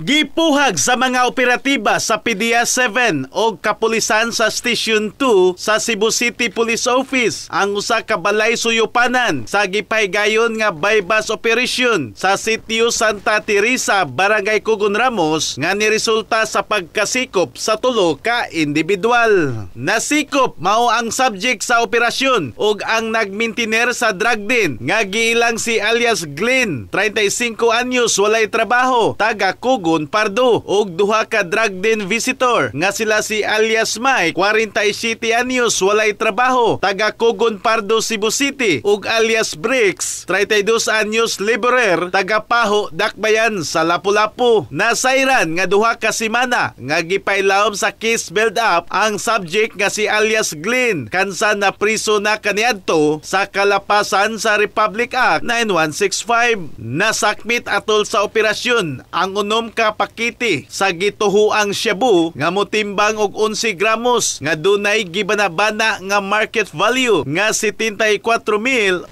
Gipuhag sa mga operatiba sa PDEA 7 o kapulisan sa Station 2 sa Cebu City Police Office ang usa ka balay suyupanan sa gipahigayon nga buy-bust operation sa Sitio Santa Teresa, Barangay Cogon Ramos nga niresulta sa pagkasikop sa tulo ka individual. Nasikop mao ang subject sa operasyon ug ang nagmintiner sa drug den nga giilang si alias Glenn, 35 anyos, walay trabaho, taga Cogon Pardo, ug duha ka drug den visitor nga sila si alias Mike, 47 anyos, walay trabaho, taga Cogon Pardo, Cebu City, ug alias Bricks, 32 anyos, laborer, taga Paho, Dakbayan sa Lapu-Lapu. Nasayran nga duha ka semana nga gipailawom sa case build up ang subject nga si alias Glenn kansa na priso na kaniadto sa kalapasan sa Republic Act 9165. Nasakmit atol sa operasyon ang 6 ka pakete sa gituhuang shabu nga motimbang og 11 gramos nga dunay gibanabana nga market value nga 74,800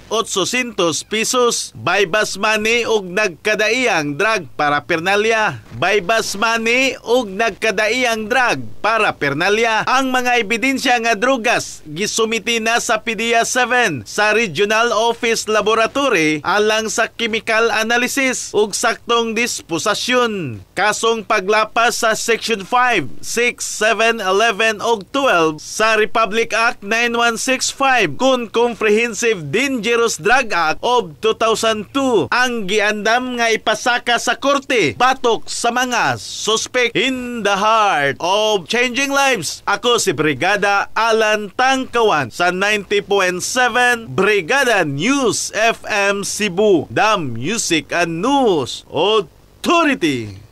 pesos. Buy-bust money og nagkadaiyang drug paraphernalia. Buy-bust money og nagkadaiyang drug paraphernalia. Ang mga ebidensya nga drugas gisumiti na sa PDEA 7 sa Regional Office Laboratory alang sa chemical analysis ug saktong disposasyon. Kasong paglapas sa Section 5, 6, 7, 11 ug 12 sa Republic Act 9165 kun Comprehensive Dangerous Drug Act of 2002 ang giandam nga ipasaka sa korte batok sa mga suspect. In the heart of changing lives. Ako si Brigada Alan Tangkawan sa 90.7 Brigada News FM Cebu, The Music and News Authority.